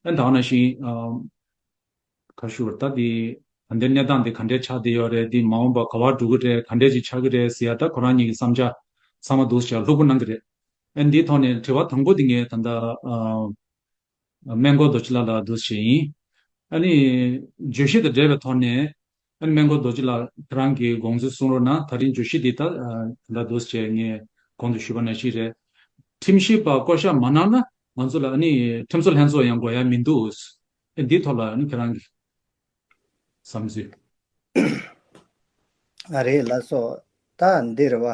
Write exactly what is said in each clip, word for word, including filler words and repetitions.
ཨ་ནི་ད་ག་ནང་བཞིན་ཨ་ག་ཞུ་བར་ད་འདི་ད་ལྟའི་གནས་སྟངས་འདི་ག་འདྲས་ཆགས་བསྡད་ཡོད་རེད། འདི་མ་འོངས་པ་ག་པར་འགྲོ་གི་རེད། ག་འདྲས་ཅིག་ཆགས་ཀྱི་རེད་ཟེར་ཡ་ད་ཁོ་རང་ཉིད་ཀྱི་བསམ་འཆར་ཚང་མ་འདུག་ཟེར་ལྷུག་པོ་གནང་གི་རེད། ཨ་ནི་འདིའི་ཐོག་ནས་དྲི་བ་དང་པོ་འདི་ངས་ད་ལྟ་ཨ། སྨན་སྐོར་རྡོ་རྗེ་ལགས་ལ་འདུག་ཞུ་ཡིན། ཨ་ནི་བརྗོད་གཞི་དང་འབྲེལ་བའི་ཐོག་ནས་ཨ་ནི་སྨན་སྐོར་རྡོ་རྗེ་ལགས་ཁྱེད་རང་གི་དགོངས་ཚུལ་གསུང་རོགས་གནང་། ད་རིང་བརྗོད་གཞི་འདི་ད་ད་འདུག་ཅེས་ངས་གོང་དུ་ཞུས་པ་ནང་བཞིན་རེད། ཁྲིམས་ཞིབ་པ་བསྐོ་བཞག་མ་གནང་ན་ང་ཚོ་ལ་ཨ་ནི་ཁྲིམས་བཟོ་ལྷན་ཚོགས་ཡང་དགོས་ཡ་མི་འདུག་ཨ་འདིའི་ཐོག་ལ་ཨ་ནི་ཁྱེད་རང་གི་བསམ་ཚུལ། ཨ་རེད་ལགས་སོ། ད་འདི་རེད་བ།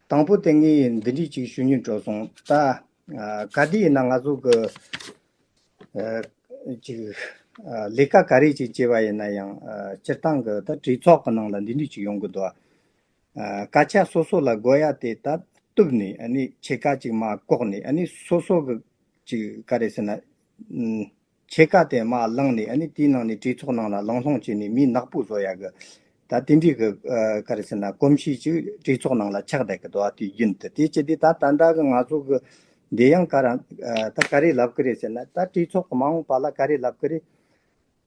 དང་པོ་དེ་ངས་འདི་འདྲས་ཅིག་ཞུ་སྙིང་བྲོ་སོང་ད། ཨ་ག་དུས་ཡིན་ན་ང་ཚོ་གི་ཨ་ཅིག་ཨ་ལས་ཀ་ག་རེ་ཅིག་བྱས་པ་ཡིན་ན་ཡང་ཨ་སྤྱིར་བཏང་གི་ད་གྲོས་ཚོགས་གི་ནང་ལ་འདི་འདྲས་ཅིག་ཡོང་གི་འདུག་ཨ་སྐད་ཆ་སོ་སོ་ལ་དགོས་ཡ་དེ་ད་གཏུབ་ནས་ཨ་ནི་ཕྱེད་ཀ་ཅིག་མར་བཀོག་ནས་ཨ་ནི་སོ་སོ་གི་ཅིག་ག་རེ་ཟེར་ན། ཨུམ། ཕྱེད་ཀ་དེ་མར་བླངས་ནས་ཨ་ནི་དེའི་ནང་ནས་གྲོས་ཚོགས་ནང་ལ་གླེང་སློང་བྱས་ནས་མི་ནག་པོ་བཟོ་ཡ་གི་ད་དེ་འདྲའི་གི་ཨ་ག་རེ་ཟེར་ན་གོམས་གཤིས་ཅིག་གྲོས་ཚོགས་ནང་ལ་ཆགས་བསྡད་གི་འདུག་ཨ་དུས་རྒྱུན་དུ་དེ་བྱས་དུས་ད་ད་ལྟ་གི་ང་ཚོ་གི་འདི་ཡང་ག་ར་ཨ་ད་ག་རེ་ལབ་གི་རེད་ཟེར་ན། ད་གྲོས་ཚོགས་གི་མ་འོངས་པ་ལ་ག་རེ་ལབ་གི་རེད།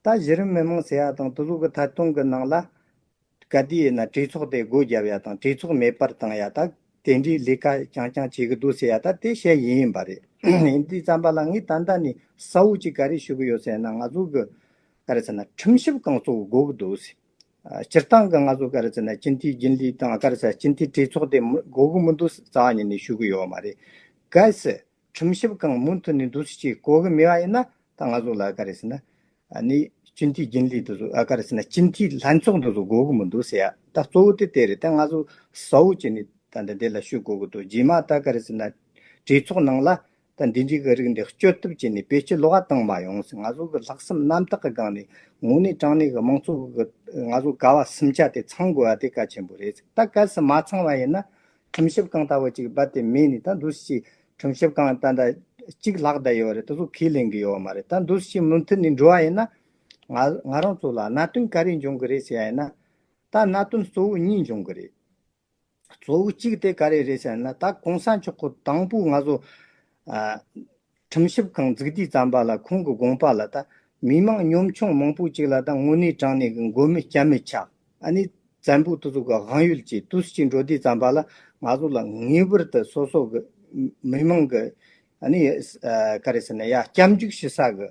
ད་གཞི་རིམ་མི་མང་ཟེར་ཡ་དང་དེ་ཚོ་གི་ཐད་གཏོང་གི་ནང་ལ་ག་དུས་ཡིན་ན་གྲོས་ཚོགས་དེ་སྒོ་བརྒྱབ་ཡ་དང་གྲོས་ཚོགས་མེ་སྤར་བཏང་ཡ་ད་དེ་འདྲའི་ལས་ཀ་རྐྱང་རྐྱང་བྱེད་གི་འདུག་ཟེར་ཡ་ད་དེ་བཤད་ཡིན་ཡིན་པ་རེད། ཡིན་དུས་ཙམ་པ་ལ་ངས་ད་ལྟ་ནས་གསལ་བོ་ཅིག་ག་རེ་ཞུ་གི་ཡོད་ཟེར་ན། ང་ཚོ་གི་ག་རེ་ཟེར་ན་ཁྲིམས་ཞིབ་ཁང་གཙོ་བོ་དགོས་གི་འདུག་ཟེར། ཨ་སྤྱིར་བཏང་གི་ང་ཚོ་ག་རེ་ཟེར་ན་སྤྱི་འཐུས་རྒྱུན་ལས་དང་ག་རེ་ཟེར་སྤྱི་འཐུས་གྲོས་ཚོགས་དེ་མི་དགོས་གི་མི་འདུག་རྩ་བ་ཉིད་ནས་ཞུ་གི་ཡོད་མ་རེད། གལ་སྲིད་ཁྲིམས་ཞིབ་ཁང་མུ་མཐུད་ནས་འདུག་སེ་བྱེད་དགོས་གི་མེད་པ་ཡིན་ན་ད་ང་ཚོ་ལ་ག་རེ་ཟེར་ན། ཨ་ནི་སྤྱི་འཐུས་རྒྱུན་ལས་དེ་ཚོ་ཨ་ག་རེ་ཟེར་ན་སྤྱི་འཐུས་ལྷན་ཚོགས་འདི་ཚོ་དགོས་གི་མི་འདུག་ཟེར་ཡ། ད་གཙོ་བོ་དེ་དེ་རེད། ད་ང་ཚོ་གསལ་བོ་བྱས་ནས་ད་འདི་འདི་ལ་ཞུ་དགོས་གི་འདུག་རྗེས་མ་ད་ག་རེ་ཟེར་ན་གྲོས་ཚོགས་ནང་ལ་ད་འདི་འདྲའི་གི་རིགས་འདི་སྐྱོད་ཐུབ་བྱས་ནས་བེད་སྤྱོད་ལོག་པ་བཏང་མ་ཡོང་ཟེར། ང་ཚོ་གི་ལྷག་བསམ་རྣམ་དག་གི་སྒང་ནས་དངོས་གནས་དྲང་གནས་གི་མང་ཚོགས་གི་ང་ཚོ་ག་བ་སུམ་ཆ་དེ་ཚང་དགོས་པ་དེ་གལ་ཆེན་པོ་རེད། ད་གལ་སྲིད་མ་ཚང་བ་ཡིན་ན་ཁྲིམས་ཞིབ་ཁང་ལྟ་བུ་ཅིག་རྦད་དེ་མེད་ནས་ད་འདུག་སེ་ཁྲིམས་ཞིབ་ཁང་ད་ལྟ་གཅིག་ལྷག་བསྡད་ཡོད་རེད། དེ་ཚོ་ཁས་ལེན་གི་ཡོད་མ་རེད། ད་འདུག་སེ་མུ་མཐུད་ནས་འགྲོ་བ་ཡིན་ན་ང་ང་རང་ཚོ་ལ་གནད་དོན་ག་རེ་འབྱུང་གི་རེད་ཟེར་ཡ་ཡིན་ན། ད་གནད་དོན་གཙོ་བོ་གཉིས་འབྱུང་གི་རེད། གཙོ་བོ་གཅིག་དེ་ག་རེ་རེད་ཟེར་ན། ད་གོང་ས་མཆོག་གི་དང་པོ་ང་ཚོ་ཨ་ཁྲིམས་ཞིབ་ཁང་འཛུགས་དུས་ཙམ་པ་ལ་ཁོང་གི་དགོངས་པ་ལ་ད་མི་མང་ཉམ་ཆུང་མང་པོ་ཅིག་ལ་ད་དངོས་གནས་དྲང་གནས་ཀྱི་མགོ་མི་སྐྱ་མི་ཆགས། ཨ་ནི་བཙན་པོ་དེ་ཚོ་གི་དབང་ཡོད་ཀྱི་དུས་ཀྱི་འགྲོ་དུས་ཙམ་པ་ལ་ང་ཚོ་ལ་ངེས་པར་དུ་སོ་སོ་གི་མི་མང་གི་ཨ་ནི་ཨ་ག་རེ་ཟེར་ན་ཡ་སྐྱབས་འཇུག་ཞུ་ས་གི་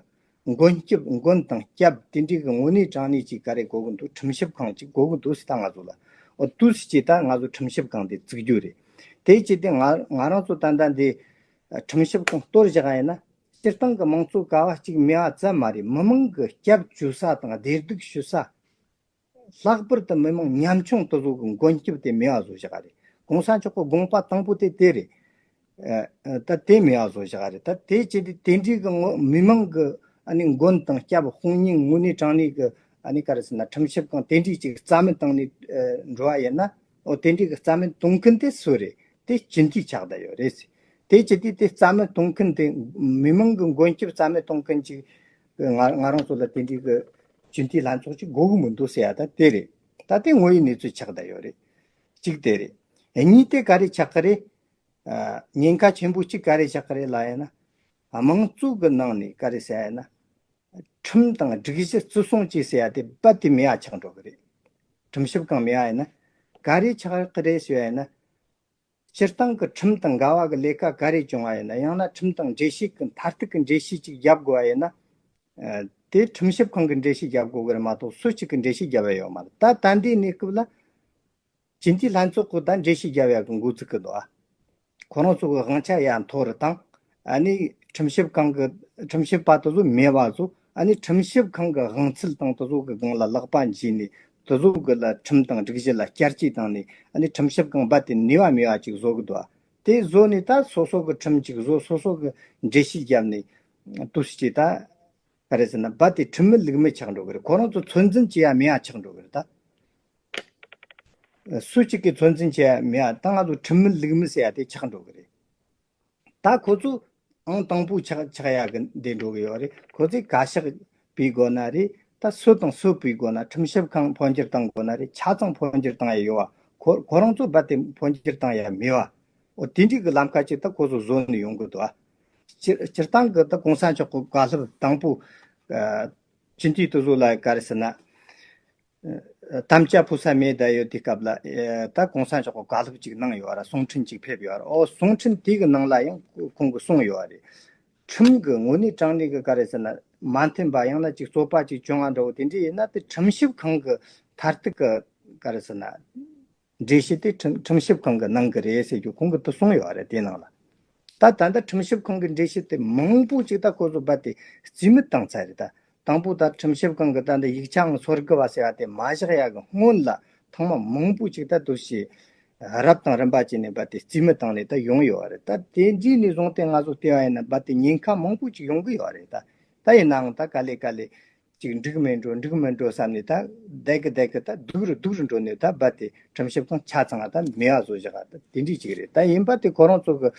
མགོན་སྐྱབས་མགོན་དང་སྐྱབས་དེ་འདྲའི་གི་དངོས་གནས་དྲང་གནས་ཅིག་ག་རེ་དགོས་གི་འདུག་ཁྲིམས་ཞིབ་ཁང་ཅིག་དགོས་གི་འདུག་ཟེར། ད་ང་ཚོ་ལ་འོ་དུས་ཀྱི་ད་ང་ཚོ་ཁྲིམས་ཞིབ་ཁང་དེ་བཙུགས་རྒྱུ་རེད། དེ་བྱས་ཏེ་ང་ང་རང་ཚོ་ད་ལྟ་འདི་ཁྲིམས་ཞིབ་ཁང་གཏོར་བཞག་ཡིན་ན་སྤྱིར་བཏང་གི་མང་ཚོགས་ག་བ་གཅིག་མེད་པ་ཙམ་མ་རེད། མི་མང་གི་སྐྱབས་བཅོལ་ས་དང་བདེ་སྡུག་ཞུ་ས། ལྷག་པར་དུ་མི་མང་ཉམ་ཆུང་དེ་ཚོ་གི་མགོན་སྐྱབས་དེ་མེད་པ་བཟོ་བཞག་རེད། གོང་ས་མཆོག་གི་དགོངས་པ་དང་པོ་དེ་དེ་རེད། ཨ་ད་དེ་མེད་པ་བཟོ་བཞག་རེད། ད་དེ་བྱས་ཏེ་དེ་འདྲའི་གི་ངོ་མི་མང་གི་ཨ་ནི་མགོན་དང་སྐྱབས་དཔུང་གཉེན་དངོས་གནས་དྲང་གནས་གི་ཨ་ནི་ག་རེ་ཟེར་ན་ཁྲིམས་ཞིབ་ཁང་དེ་འདྲའི་ཅིག་རྩ་མེད་བཏང་ནས་ཨ་འགྲོ་བ་ཡིན་ན། འོ་དེ་འདྲའི་གི་རྩ་མེད་གཏོང་མཁན་དེ་སུ་རེད། དེ་སྤྱི་འཐུས་ཆགས་བསྡད་ཡོད་རེད། དེ་བྱས་ཏེ་དེ་རྩ་མེད་གཏོང་མཁན་དེ་མི་མང་གི་མགོན་སྐྱབས་རྩ་མེད་གཏོང་མཁན་ཅིག་ང་ང་རང་ཚོ་ལ་དེ་འདྲའི་གི་སྤྱི་འཐུས་ལྷན་ཚོགས་ཅིག་དགོས་གི་མི་འདུག་ཟེར་ཡ་ད་དེ་རེད། ད་དེ་དངོས་ཡོད་གནས་ཚུལ་ཆགས་བསྡད་ཡོད་རེད། གཅིག་དེ་རེད། གཉིས་དེ་ག་རེ་ཆགས་ཀྱི་རེད། ཨ་ཉེན་ཁ་ཆེན་པོ་གཅིག་ག་རེ་ཆགས་ཀྱི་རེད་ལབ་ཡ་ན། དམངས་གཙོ་གི་ནང་ནས་ག་རེ་ཟེར་ཡ་ན། ཁྲིམས་དང་སྒྲིག་གཞི་བརྩི་སྲུང་བྱེད་ཟེར་ཡ་དེ་རྦད་དེ་མེད་པ་ཆགས་འགྲོ་གི་རེད། ཁྲིམས་ཞིབ་ཁང་མེད་པ་ཡིན་ན། ག་རེ་ཆགས་ཀྱི་རེད་ཟེར་ཡ་ཡིན་ན། སྤྱིར་བཏང་གི་ཁྲིམས་དང་འགལ་བ་གི་ལས་ཀ་ག་རེ་བྱུང་བ་ཡིན་ན། ཡང་ན་ཁྲིམས་དང་འགྲེལ་བཤད་ཀྱི་མཐར་ཐུག་གི་འགྲེལ་བཤད་ཅིག་རྒྱབ་དགོས་པ་ཡིན་ན། ཨ་དེ་ཁྲིམས་ཞིབ་ཁང་གི་འགྲེལ་བཤད་རྒྱབ་དགོས་གི་རེད་མ་གཏོགས་སུ་གཅིག་གི་འགྲེལ་བཤད་རྒྱབ་ཡ་ཡོད་མ་རེད། ད་ད་ལྟའི་གནས་སྐབས་ལ་སྤྱི་འཐུས་ལྷན་ཚོགས་ཀྱི་ད་འགྲེལ་བཤད་རྒྱབ་ཡ་གི་འགོ་བཙུགས་གི་འདུག་ཨ། ཁོ་རང་ཚོ་གི་དབང་ཆ་ཡར་མཐོ་རུ་བཏང་། ཨ་ནི་ཁྲིམས་ཞིབ་ཁང་གི་ཁྲིམས་ཞིབ་པ་དེ་ཚོ་མེད་པ་བཟོ། ཨ་ནི་ཁྲིམས་ཞིབ་ཁང་གི་དབང་ཚད་དང་དེ་ཚོ་གི་སྒང་ལ་ལག་པ་འཇུས་ནས་དེ་ཚོ་གི་ལ་ཁྲིམས་དང་སྒྲིག་གཞི་ལ་བསྐྱར་བཅོས་བཏང་ནས། ཨ་ནི་ཁྲིམས་ཞིབ་ཁང་རྦད་དེ་ནུས་པ་མེད་པ་ཅིག་བཟོ་གི་འདུག་ཨ། དེ་བཟོ་ནས་ད་སོ་སོ་གི་ཁྲིམས་ཅིག་བཟོ། སོ་སོ་གི་འགྲེལ་བཤད་བརྒྱབ་ནས་དུས་ཅིག་ད། ག་རེ་ཟེར་ན་རྦད་དེ་ཁྲིམས་མེད་ལུགས་མེད་ཆགས་འགྲོ་གི་རེད། ཁོ་རང་ཚོ་ཚོད་འཛིན་བྱེད་ཡ་མེད་ཡ་ཆགས་འགྲོ་གི་རེད་ད། སུ་གཅིག་གིས་ཚོད་འཛིན་བྱེད་ཡ་མེད་ཡ། ད་ང་ཚོ་ཁྲིམས་མེད་ལུགས་མེད་ཟེར་ཡ་དེ་ཆགས་འགྲོ་གི་རེད། ད་ཁོ་ཚོ་ཨང་དང་པོ་ཆགས་ཆགས་ཡ་གི་འདི་འགྲོ་གི་ཡོད་རེད། ཁོ་ཚོས་བཀའ་ཤག་ཕུད་དགོས་ན་རེད། ད་སུ་དང་སུ་ཕུད་དགོས་ན། ཁྲིམས་ཞིབ་ཁང་འཕོ་འགྱུར་བཏང་དགོས་ན་རེད། ཆ་ཚང་འཕོ་འགྱུར་བཏང་ཡ་ཡོད་བ། ཁོ་ཁོ་རང་ཚོ་རྦད་དེ་འཕོ་འགྱུར་བཏང་ཡ་མེད་བ། འོ་དེ་འདྲའི་གི་ལམ་ཁ་ཅིག་ད་ཁོ་ཚོ་བཟོ་ནས་ཡོང་གི་འདུག་ཨ། སྤྱིར་སྤྱིར་བཏང་གི་ད་གོང་ས་མཆོག་གི་བཀའ་སློབ་དང་པོ། ཨ། སྤྱི་འཐུས་དེ་ཚོ་ལ་ག་རེ་ཟེར་ན། ཨ། དམ་བཅའ་ཕུལ་ས་མེད་ད་ཡོད་དུས་སྐབས་ལ། ཨ། ད་གོང་ས་མཆོག་གི་བཀའ་སློབ་ཅིག་གནང་ཡོད་ར། གསུང་འཕྲིན་ཅིག་ཕེབས་ཡོད་ར། ཨོ། གསུང་འཕྲིན་དེ་གི་ནང་ལ་ཡང་ཁོང་གིས་གསུངས་ཡོད་རེད། ཁྲིམས་ཀྱི་དངོས་གནས་དྲང་གནས་ཀྱི་ག་རེ་ཟེར་ན་མ་མཐུན་པ། ཡང་ན་ཅིག་རྩོད་པ་ཅིག་བྱུང་བ་འདྲ་བོ་དེ་འདྲ་ཡིན་ན། དེ་ཁྲིམས་ཞིབ་ཁང་གི་མཐར་ཐུག་གི་ག་རེ་ཟེར་ན། འགྲེལ་བཤད་དེ་ཁྲིམས་ཁྲིམས་ཞིབ་ཁང་གིས་གནང་གི་རེད་ཟེར་རྒྱུ་ཁོང་གིས་དེ་གསུངས་ཡོད་རེད། དེ་ནང་ལ་ད་ད་ལྟ་ཁྲིམས་ཞིབ་ཁང་གི་འགྲེལ་བཤད་དེ་མང་པོ་ཅིག་ད་ཁོ་ཚོ་རྦད་དེ་རྩིས་མེད་བཏང་ཚར་རེད། ད་དང་པོ་ད་ཁྲིམས་ཞིབ་ཁང་གི་ད་འདི་ཡིག་ཆའང་སོར་གི་བ་ཟེར་བ་དེ་མ་བཞག་ཡ་གི་སྔོན་ལ་ཐེངས་མ་མང་པོ་ཅིག་ད་དེ་བྱས་རབས་དང་རིམ་པ་བྱས་ནས་རྦད་དེ་རྩིས་མེད་བཏང་ནས་ད་ཡོང་ཡོད་རེད། ད་དེ་འདྲ་ནས་བཟུང་སྟེ་ང་ཚོ་བལྟས་པ་ཡིན་ན་རྦད་དེ་ཉེན་ཁ་མང་པོ་ཅིག་ཡོང་གི་ཡོད་རེད། ད་ད་ཡིན་ནའང་ད་ག་ལེ་ག་ལེ་ཅིག་འགྲིག་མིན་འགྲོ་འགྲིག་མིན་འགྲོ་བསམ་ནས་ད་བསྡད་གི་བསྡད་གི་ད་སྡུག་རུ་སྡུག་རུ་འགྲོ་ནས་ད་རྦད་དེ་ཁྲིམས་ཞིབ་ཁང་ཆ་ཚང་ད་མེད་པ་བཟོ་བཞག་ད་དེ་འདྲ་ཅིག་རེད། ད་ཡིན་པ་དེ་ཁོ་རང་ཚོ་གི་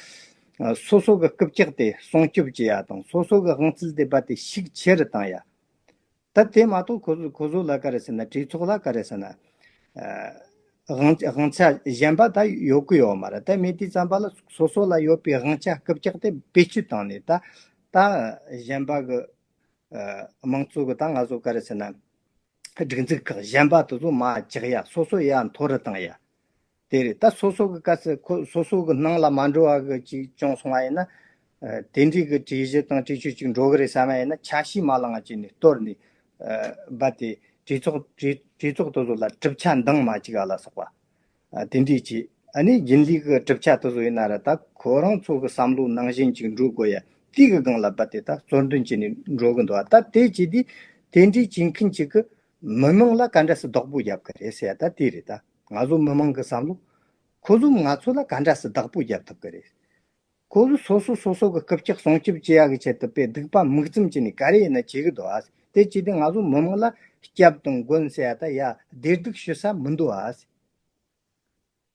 ཨ། སོ་སོ་གི་རྐུབ་བཀྱག་དེ་སྲུང་སྐྱོབ་བྱེད་ཡ་དང་། སོ་སོ་གི་དབང་ཚད་དེ་རྦད་དེ་ཤུགས་ཆེ་རུ་བཏང་ཡ། ད་དེ་མ་གཏོགས་ཁོ་ཚོ་ཁོ་ཚོ་ལ་ག་རེ་ཟེར་ན། གྲོས་ཚོགས་ལ་ག་རེ་ཟེར་ན། ཨ། དབང་དབང་ཆ་གཞན་པ་ད་ཡོད་གི་ཡོད་མ་རེད། ད་མེད་དུས་ཙམ་པ་ལ་སོ་སོ་ལ་ཡོད་པའི་དབང་ཆ་རྐུབ་བཀྱག་དེ་བེད་སྤྱོད་བཏང་ནས་ད་ད་གཞན་པ་གི། ཨ། དམངས་གཙོ་གི་ད་ང་ཚོ་ག་རེ་ཟེར་ན། སྒྲིག་འཛུགས་ཁག་གཞན་པ་དེ་ཚོ་མར་བཀྱག་ཡ། སོ་སོ་ཡར་མཐོ་རུ་བཏང་ཡ། དེ་རེད། ད་སོ་སོ་གི་གལ་སྲིད་ཁོ་སོ་སོ་གི་སྣང་ལ་མ་འགྲོ་བ་གི་ཅིག་བྱུང་སོང་བ་ཡིན་ན། ཨ། དེ་འདྲའི་གི་གྲོས་གཞི་དང་གྲོས་ཆོད་ཅིག་འགྲོ་གི་རེད་བསམ་བ་ཡིན་ན། ཆ་ཤས་མ་བླངས་བ་བྱས་ནས་གཏོར་ནས། ཨ། རྦད་དེ་གྲོས་ཚོགས་གྲོས་གྲོས་ཚོགས་དེ་ཚོ་ལ་གྲུབ་ཆ་འདང་མ་བཅུག་ག་ལ་སོགས་པ། ཨ། དེ་འདྲའི་ཅིག་ཨ་ནི་རྒྱུན་ལས་གི་གྲུབ་ཆ་དེ་ཚོ་ཡིན་ན་ར། ད་ཁོ་རང་ཚོ་གི་བསམ་བློ་ནང་བཞིན་ཅིག་འགྲོ་དགོས་ཡ། དེ་གི་སྒང་ལ་རྦད་དེ་ད་གཙོ་འདོན་བྱས་ནས་འགྲོ་གི་འདུག་ད་དེ་བྱས་དུས་དེ་འདྲའི་བྱེད་མཁན་ཅིག་གིས་མི་མང་ལ་ག་འདྲ་སེ་བདག་པོ་རྒྱབ་གི་རེད་ཟེར་ཡ་ད་དེ་རེད། ད་ང་ཚོ་མི་མང་གི་བསམ་བློ། ཁོ་ཚོ་ང་ཚོ་ལ་ག་འདྲ་སེ་བདག་པོ་རྒྱབ་ཐུབ་གི་རེད། ཁོ་ཚོ་སོ་སོ་སོ་སོ་གི་རྐུབ་བཀྱག་སྲུང་སྐྱོབ་བྱེད་ཡ་གི་ཆེད་དུ་དཔེ་སྡིག་པ་དམིགས་བཙུམ་བྱས་ནས་ག་རེ་ཡིན་ན་བྱེད་གི་འདུག་ཨ། དེ་བྱས་དུས་ང་ཚོ་མི་མང་ལ་སྐྱབས་དང་མགོན་ཟེར་ཡ་ད་ཡ་བདེ་སྡུག་ཞུ་ས་མི་འདུག་ཨ།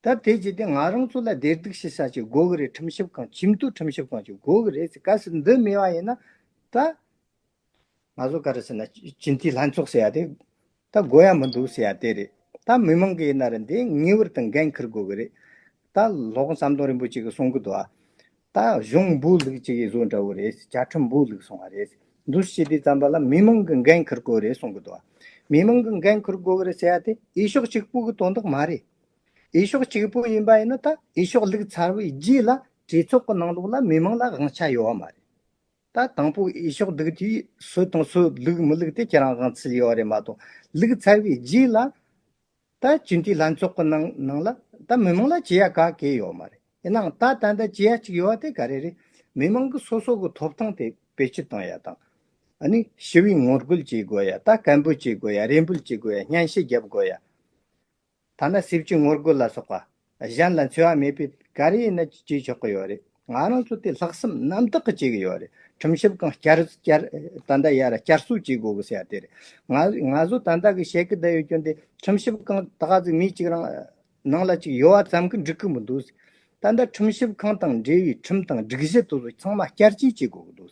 ད་དེ་བྱས་ཏེ་ང་རང་ཚོ་ལ་བདེ་སྡུག་ཞུ་ས་ཅིག་དགོས་གི་རེད། ཁྲིམས་ཞིབ་ཁང་། ཆེས་མཐོའི་ཁྲིམས་ཞིབ་ཁང་ཅིག་དགོས་གི་རེད་ཟེར། གལ་སྲིད་འདི་མེད་པ་ཡིན་ན་ད་ང་ཚོ་ག་རེ་ཟེར་ན། སྤྱི་འཐུས་ལྷན་ཚོགས་ཟེར་ཡ་དེ་ད་དགོས་ཡ་མི་འདུག་ཟེར་ཡ་དེ་རེད། ད་མི་མང་གི་ཡིན་ན་ར་འདི་ངེས་པར་དུ་འགན་འཁུར་དགོས་གི་རེད། ད་སློབ་དཔོན་ཟམ་གདོང་རིན་པོ་ཆེ་གིས་གསུང་གི་འདུག་ཨ། ད་གཞུང་འབུལ་ལུགས་ཅིག་གི་བཟོ་འདྲ་བོ་རེད། བཅའ་ཁྲིམས་འབུལ་ལུགས་གསུང་བ་རེད། འདུ་ཤེས་དེ་ཙམ་པ་ལ་མི་མང་གི་འགན་འཁུར་དགོས་རེད་གསུང་གི་འདུག་ཨ། མི་མང་གི་འགན་འཁུར་དགོས་གི་རེད་ཟེར་ཡ་དེ་འོས་ཤོག་གཅིག་པུ་གི་དོན་དག་མ་རེད། འོས་ཤོག་གཅིག་པུ་ཡིན་པ་ཡིན་ན་ད་འོས་ཤོག་བླུགས་ཚར་བའི་རྗེས་ལ་གྲོས་ཚོགས་ཀྱི་ནང་ལོགས་ལ་མི་མང་ལ་དབང་ཆ་ཡོད་བ་མ་རེད། ད་དང་པོ་འོས་ཤོག་བླུགས་དུས་སུ་དང་སུ་བླུགས་མི་བླུགས་དེ་ཁྱེད་རང་དབང་ཚད་ཡོད་རེད་མ་གཏོགས། བླུགས་ཚར་བའི་རྗེས་ལ་ད་སྤྱི་འཐུས་ལྷན་ཚོགས་ཀྱི་ནང་ནང་ལ་ད་མི་མང་ལ་བྱེད་ཡ་ག་གེ་ཡོད་མ་རེད། ཡིན་ནའང་ད་ད་ལྟ་བྱེད་ཡ་གཅིག་ཡོད་པ་དེ་ག་རེ་རེད། མི་མང་གི་སོ་སོ་གི་ཐོབ་ཐང་དེ་བེད་སྤྱོད་གཏོང་ཡ་དང་། ཨ་ནི་ཞི་བའི་ངོ་རྒོལ་བྱེད་དགོས་ཡ། ད་སྐད་འབོད་བྱེད་དགོས་ཡ། རེ་འབོད་བྱེད་དགོས་ཡ། སྙན་ཞུ་རྒྱབ་དགོས་ཡ། ཐ་ན་སྲིད་ཇུས་ངོ་རྒོལ་ལ་སོགས་པ་གཞན་ལ་འཚེ་བ་མེད་པའི་ག་རེ་ཡིན་ན་བྱེད་ཆོག་གི་ཡོད་རེད། ང་རང་ཚོ་དེ་ལྷག་བསམ་རྣམ་དག་གིས་བྱེད་གི་ཡོད་རེད། ཁྲིམས་ཞིབ་ཁང་བསྐྱར་བསྐྱར་ད་ལྟ་ཡར་བསྐྱར་གསོ་བྱེད་དགོས་གི་ཟེར་ཡ་དེ་རེད། ང་ང་ཚོ་ད་ལྟ་གི་བཤད་གི་བསྡད་ཡོད་རྒྱུ་འདི་ཁྲིམས་ཞིབ་ཁང་ད་ག་ཟིག་མི་གཅིག་རང་ནང་ལ་ཅིག་ཡོད་པ་ཙམ་གིས་འགྲིག་གི་མི་འདུག་ད་ལྟ་ཁྲིམས་ཞིབ་ཁང་དང་འབྲེལ་བའི་ཁྲིམས་དང་སྒྲིག་གཞི་དེ་ཚོ་ཚང་མ་བསྐྱར་བཅོས་བྱེད་དགོས་གི་འདུག་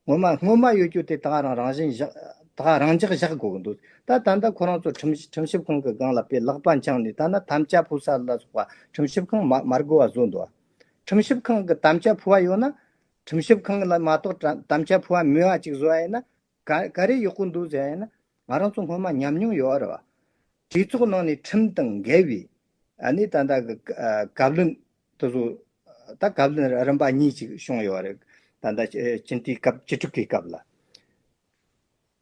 སྔོན་མ་སྔོན་མ་ཡོད་རྒྱུ་དེ་ད་ག་རང་རང་བཞིན་བཞག་ད་ག་རང་འཇགས་བཞག་དགོས་ཀྱི་འདུག་ད་ད་ལྟ་ཁོ་རང་ཚོ་ཁྲིམས་ཁྲིམས་ཞིབ་ཁང་གི་སྒང་ལ་དཔེ་ལག་པ་འཆང་ནས། ད་ན་དམ་བཅའ་ཕུལ་ས་ལ་སོགས་པ་ཁྲིམས་ཞིབ་ཁང་མ་མ་དགོས་པ་བཟོ་འདུག་ཁྲིམས་ཞིབ་ཁང་གི་དམ་བཅའ་ཕུལ་བ་ཡོད་ན། ཁྲིམས་ཞིབ་ཁང་ལ་མ་གཏོགས་དྲ་དམ་བཅའ་ཕུལ་བ་མེད་པ་ཅིག་བཟོ་བ་ཡིན་ན། ག་ག་རེ་ཡག་པོ་འདུག་ཟེར་བ་ཡིན་ན། ང་རང་ཚོ་སྔོན་མ་ཉམས་མྱོང་ཡོད་རེད་བ། གྲོས་ཚོགས་ནང་ནས་ཁྲིམས་དང་འགལ་བའི་ཨ་ནི་ད་ལྟ་གི་ཨ་བཀའ་བློན་དེ་ཚོ། ད་བཀའ་བློན་རིམ་པ་གཉིས་ཅིག་བྱུང་ཡོད་རེད། ད་ལྟ་སྤྱི་འཐུས་སྐབས་བཅུ་དྲུག་གི་སྐབས་ལ།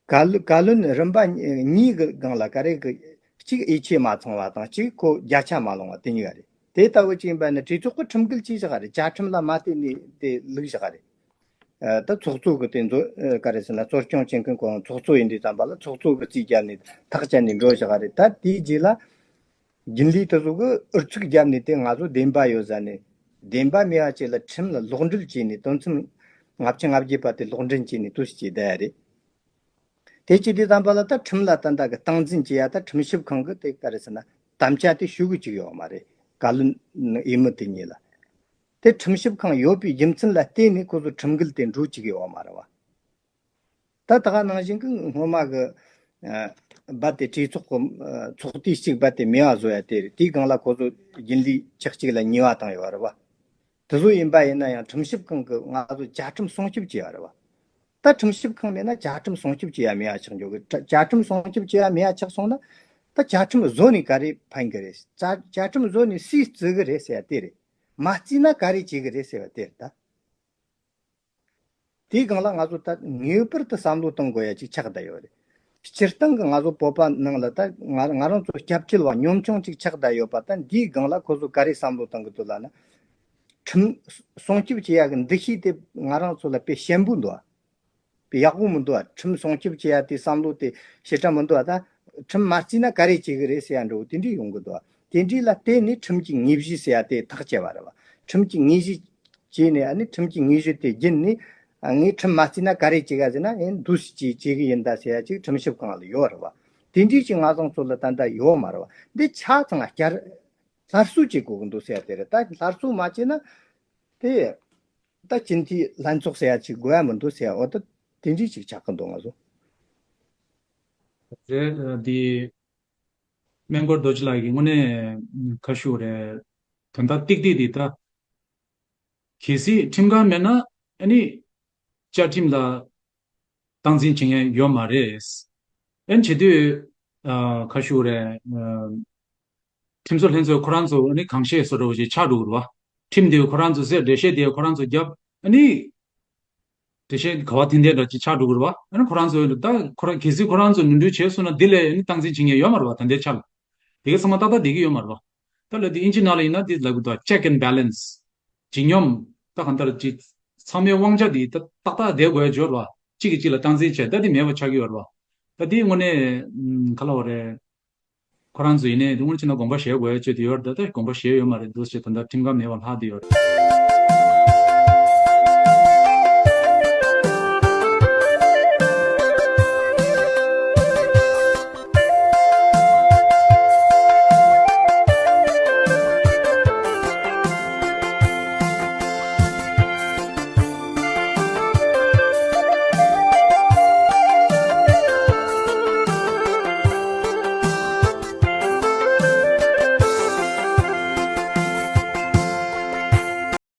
བཀའ་བློན་བཀའ་བློན་རིམ་པ་གཉིས་ཀྱི་སྒང་ལ་ག་རེ་གི་གཅིག་ཡིད་ཆེས་མ་ཚང་བ་དང་། གཅིག་ཁོ་བརྒྱ་ཆ་མ་ལོངས་པ་དེ་གཉིས་ཀ་རེད། དེ་ལྟ་བུ་ཅིག་ཡིན་པ་ནི་གྲོས་ཚོགས་ཀྱི་ཁྲིམས་འགལ་བྱས་བཞག་པ་རེད། བཅའ་ཁྲིམས་ལ་མ་བལྟས་ནས་དེ་བླུགས་བཞག་པ་རེད། ཨ། ད་ཚོགས་གཙོ་གི་དེ་ཚོ་ཨ་ག་རེ་ཟེར་ན། གཙོ་སྐྱོང་བྱེད་མཁན་ཁོ་རང་ཚོགས་གཙོ་ཡིན་དུས་ཙམ་པ་ལ་ཚོགས་གཙོ་གི་རྩིས་བརྒྱབ་ནས་ཐག་བཅད་ནས་འགྲོ་བཞག་པ་རེད། ད་དེའི་རྗེས་ལ་རྒྱུན་ལས་དེ་ཚོ་གིས་ཨུ་ཚུགས་བརྒྱབ་ནས་དེ་ང་ཚོ་བདེན་པ་ཡོད་ཟེར་ནས། བདེན་པ་མེད་པ་ཅིག་ལ་ཁྲིམས་ལ་ལོག་འགྲེལ་བྱས་ནས། དོན་ཚན་ལྔ་བཅུ་ང་བརྒྱད་པ་དེ་ལོག་འདྲེན་བྱས་ནས་དེ་བྱས་བསྡད་ཡ་རེད། དེ་བྱས་དུས་ཙམ་པ་ལ་ད་ཁྲིམས་ལ་ད་ལྟ་གི་སྟངས་འཛིན་བྱེད་ཡ། ད་ཁྲིམས་ཞིབ་ཁང་གི་དེ་ག་རེ་ཟེར་ན། དམ་བཅའ་དེ་ཞུ་གི་བཅུག་ཡོད་མ་རེད། བཀའ་བློན་འོས་མི་དེ་གཉིས་ལ། དེ་ཁྲིམས་ཞིབ་ཁང་ཡོད་པའི་རྒྱུ་མཚན་ལ་བརྟེན་ནས་ཁོ་ཚོ་ཁྲིམས་འགལ་དེ་འགྲོ་བཅུག་གི་ཡོད་མ་རེད་བ། ད་ད་ག་ནང་བཞིན་གི་སྔོན་མ་གི་ཨ་རྦད་དེ་གྲོས་ཚོགས་གི་ཨ་ཚོགས་དུས་གཅིག་རྦད་དེ་མེད་པ་བཟོ་ཡ་དེ་རེད། དེའི་སྒང་ལ་ཁོ་ཚོ་རྒྱུན་ལས་ཆག་གཅིག་ལ་ཉེས་པ་བཏང་ཡོད་རེད་བ། དེ་ཚོ་ཡིན་པ་ཡིན་ན་ཡང་ཁྲིམས་ཞིབ་ཁང་གི་ང་ཚོ་བཅའ་ཁྲིམས་སྲུང་སྐྱོབ་བྱས་པ་རེད་བ། ད་ཁྲིམས་ཞིབ་ཁང་མེད་ན་བཅའ་ཁྲིམས་སྲུང་སྐྱོབ་བྱེད་ཡ་མེད་ཡ་ཆགས་འགྱོ་གི། བཅའ་ཁྲིམས་སྲུང་སྐྱོབ་བྱེད་ཡ་མེད་ཡ་ཆགས་སོང་ན། ད་བཅའ་ཁྲིམས་བཟོ་ནས་ག་རེ་ཕན་གི་རེད། བཅའ་བཅའ་ཁྲིམས་བཟོ་ནས་སུས་བརྩི་གི་རེད་ཟེར་ཡ་དེ་རེད། མ་བརྩིས་ན་ག་རེ་བྱེད་གི་རེད་ཟེར་བ་དེ་རེད་ད། དེའི་སྒང་ལ་ང་ཚོ་ད་ངེས་པར་དུ་བསམ་བློ་གཏོང་དགོས་ཡ་ཅིག་ཆགས་བསྡད་ཡོད་རེད། སྤྱིར་བཏང་གི་ང་ཚོ་བོད་པ་ནང་ལ་ད་ང་ང་རང་ཚོ་སྐྱབས་བཅོལ་བ་ཉམ་ཆུང་ཅིག་ཆགས་བསྡད་ཡོད་པ། ད་འདིའི་སྒང་ལ་ཁོ་ཚོ་ག་རེ་བསམ་བློ་གཏོང་གི་འདུག་ལབ་ན། ཁྲིམས་སྲུང་སྐྱོབ་བྱེད་ཡ་གི་འདུ་ཤེས་དེ་ང་རང་ཚོ་ལ་དཔེ་ཞན་པོ་འདུག་ཨ། དཔེ་ཡག་པོ་མི་འདུག་ཨ། ཁྲིམས་སྲུང་སྐྱོབ་བྱེད་ཡ་དེ་བསམ་བློ་དེ་ཞེ་དྲག་མི་འདུག་ཨ། ད་ཁྲིམས་མ་བརྩིས་ན་ག་རེ་བྱེད་གི་རེད་ཟེར་ཡ་འདྲ་བོ་དེ་འདྲས་ཡོང་གི་འདུག་ཨ། དེ་འདྲས་ལ་བརྟེན་ནས་ཁྲིམས་ཀྱི་དངོས་གཞི་ཟེར་ཡ་དེ་ཐག་བཅད་པ་རེད་བ། ཁྲིམས་ཀྱི་དངོས་གཞི་བྱས་ནས། ཨ་ནི་ཁྲིམས་ཀྱི་དངོས་གཞི་དེ་བརྒྱུད་ནས། ཨ། ངས་ཁྲིམས་མ་བརྩིས་ན་ག་རེ་བྱེད་ག་ཟེར་ན། ཨེ་འདུག་སེ་བྱེད་བྱེད་གི་ཡིན་ད་ཟེར་ཡ་ཅིག་ཁྲིམས་ཞིབ་ཁང་ལ་ཡོད་རེད་བ། དེ་འདྲས་ཅིག་ང་ཚོ་ཚོ་ལ་ད་ལྟ་ཡོད་མ་རེད་བ། འདི་ཆ་ཚང་བསྐྱར་སླར་གསོ་བྱེད་དགོས་ཀྱི་འདུག་ཟེར་ཡ་དེ་རེད། ད་སླར་གསོ་མ་བྱས་ན་དེ་ད་སྤྱི་འཐུས་ལྷན་ཚོགས་ཟེར་ཡ་ཅིག་དགོས་ཡ་མི་འདུག་ཟེར་ཡ། འོ་ད་དེ་འདྲས་ཅིག་ཆགས་ཀྱི་འདུག་ང་ཚོ། རེད། འདི་སྨན་སྐོར་རྡོ་རྗེ་ལགས་ཀྱིས་དངོས་གནས་ག་ཞུ་རེད། དོན་དག་ཏིག་ཏིག་འདི་ད། གལ་སྲིད་ཁྲིམས་ཁང་མེད་ན། ཨ་ནི་བཅའ་ཁྲིམས་ལ་སྟངས་འཛིན་བྱེད་མཁན་ཡོད་མ་རེད། ཨ་ནི་བྱེད་དུས། ཨ། ག་ཞུ་རེད། ཨ། ཁྲིམས་བཟོ་ལྷན་ཚོགས་ཁོ་རང་ཚོ་ནི་གང་ཤེས་བཟོ་འདྲ་བོ་ཞིག་ཆགས་འགྲོ་གི་རེད་བ། ཁྲིམས་དེ་ཁོ་རང་ཚོ་ཟེར། འགྲེལ་བཤད་དེ་ཁོ་རང་ཚོ་བརྒྱབ། ཨ་ནི་འགྲེལ་བཤད་ག་བ་དེ་འདྲ་འདྲ་ཅིག་ཆགས་འགྲོ་གི་རེད་བ། ཨ་ནི་ཁོ་རང་ཚོ་ད་ཁོ་རང་གལ་སྲིད་ཁོ་རང་ཚོ་ནོར་འཁྲུལ་བྱས་སོང་ན། འདི་ལས་ཨ་ནི་སྟངས་འཛིན་བྱེད་མཁན་ཡོད་མ་རེད་བ། ད་ལྟའི་ཆ་ལ་དེ་ག་ཚང་མ་ཏག་ཏག་བསྡད་ཀྱི་ཡོད་མ་རེད་བ། ད་ལྟ་དེ་ཨིན་ཇི་ནང་ལ་ཡིན་ན་དེ་ལབ་གི་འདུག check and balance། ཇི་སྙོམས། ད་གང་ལྟར་ཅིག་ཚང་མའི་དབང་ཆ་དེ་ད་ཏག་ཏག་བསྡད་དགོས་ཡ་འབྱོར་བ། གཅིག་གིས་གཅིག་ལ་སྟངས་འཛིན་བྱས། ད་དེ་མེད་པ་ཆགས་ཀྱི་ཡོད་རེད་བ། ད་དེ་དངོས་གནས། ཨམ། ག་ལབ་དགོས་རེད། ཁོ་རང་ཚོ་ཡིན་ནའི་དེ་སྔོན་ཕྱིན་ན་དགོངས་པ་བཞེས་དགོས་ཡ་ཅིག་དེ་ཡོད་རེད། ད་ད་དགོངས་པ་བཞེས་ཡོད་མ་རེད། འདུག་སེ་ད་ལྟ་ཁྲིམས་ཁང་མེད་པ་ལྷག་བསྡད་ཡོད་རེད།